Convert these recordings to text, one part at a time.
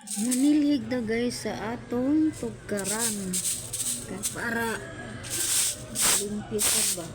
Manilhig na, guys, sa atong tugkaran. Kay para limpyo sa ba.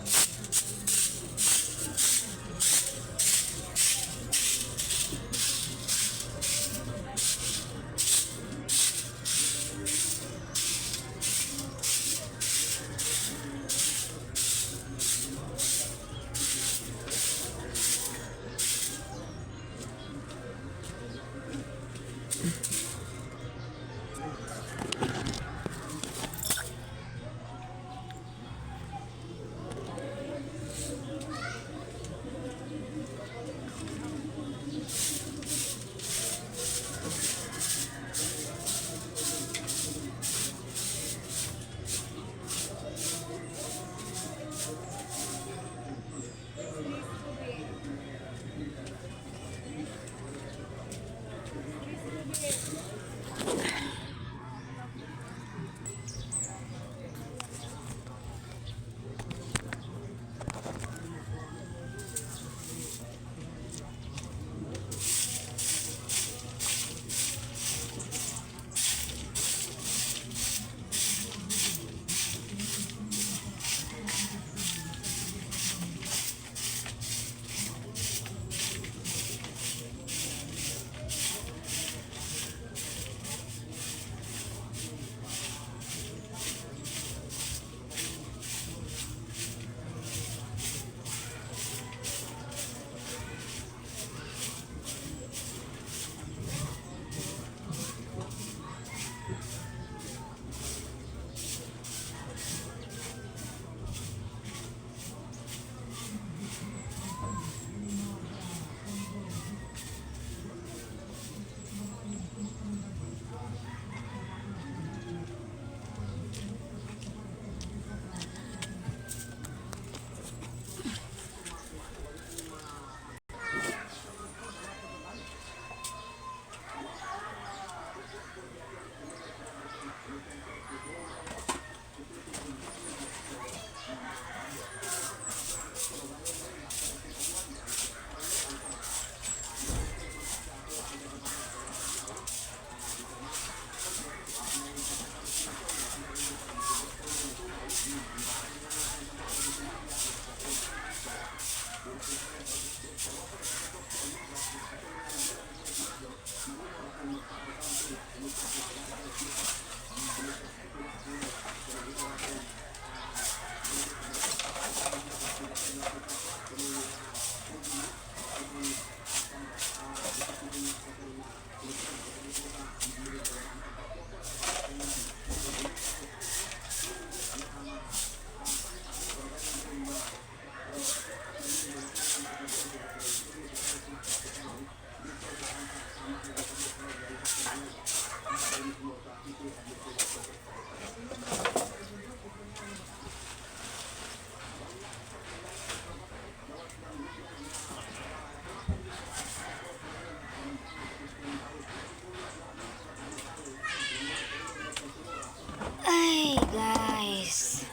Ay, guys.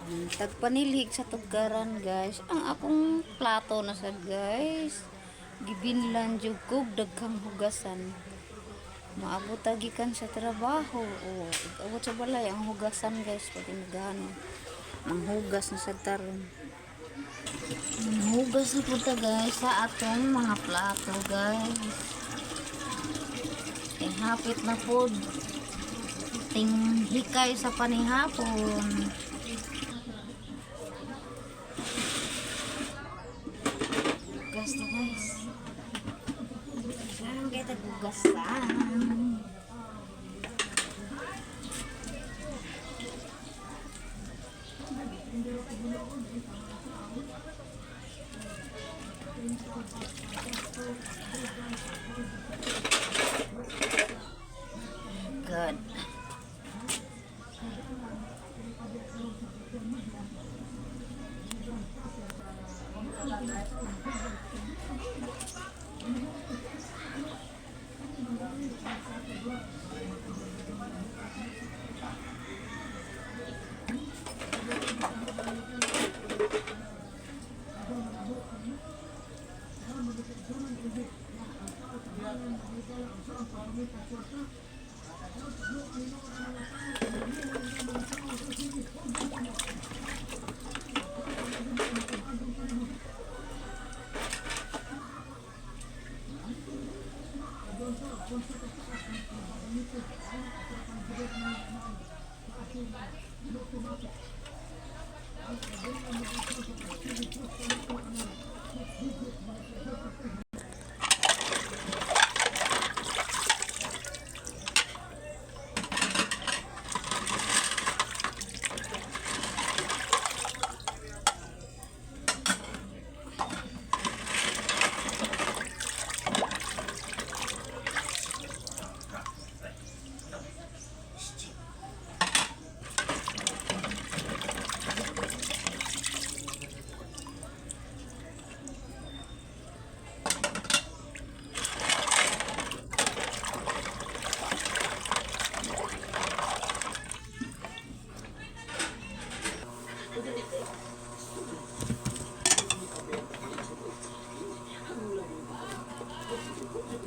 Ang tagpanilhig sa tugkaran, guys. Ang akong plato na sad, guys. Gibinlan jud kog daghang hugasan. Maabot ta gikan sa trabaho o abot sa balay ang hugasan, guys, pati nagano. Manghugas na sad taron. Manghugas na pud ta, guys, sa atong mga plato, guys. Kay hapit na pod ting hikay sa panihapon. Hugas na, guys. Ang kita hugasan. Good.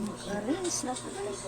Maka-rinse na siya, guys.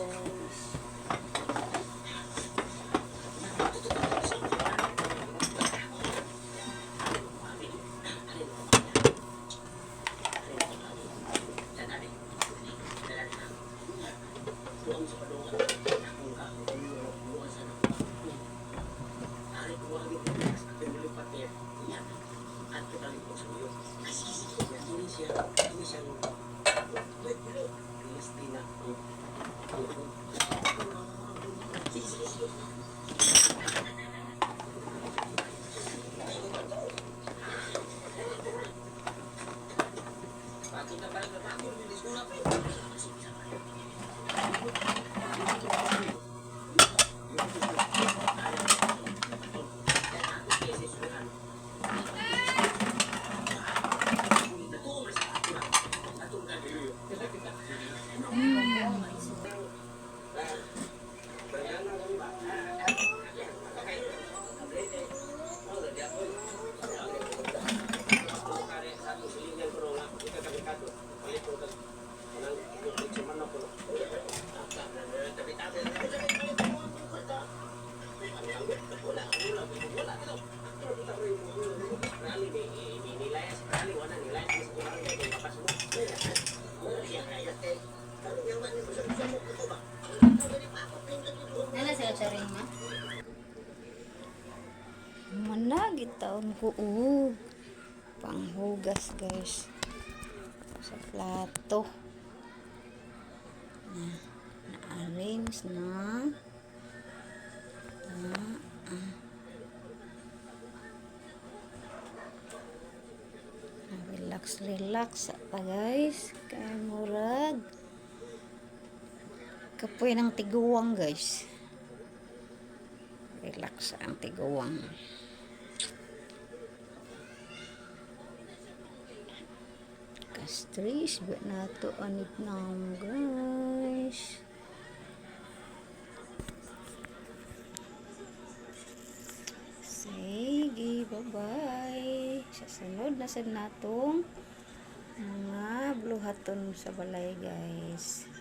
Nala sila charing ma? Managit taon ko og panghugas, guys, sa plato. Na na-arrange na. Na, ah. Relax, relax pa, guys. Kay murag kapoy ng tiguang, guys. Relax ang tiguang. Kastris ba nato anit na, guys. Sige, bye-bye. Sa sunod na sad natong mga buluhaton sa balay, guys.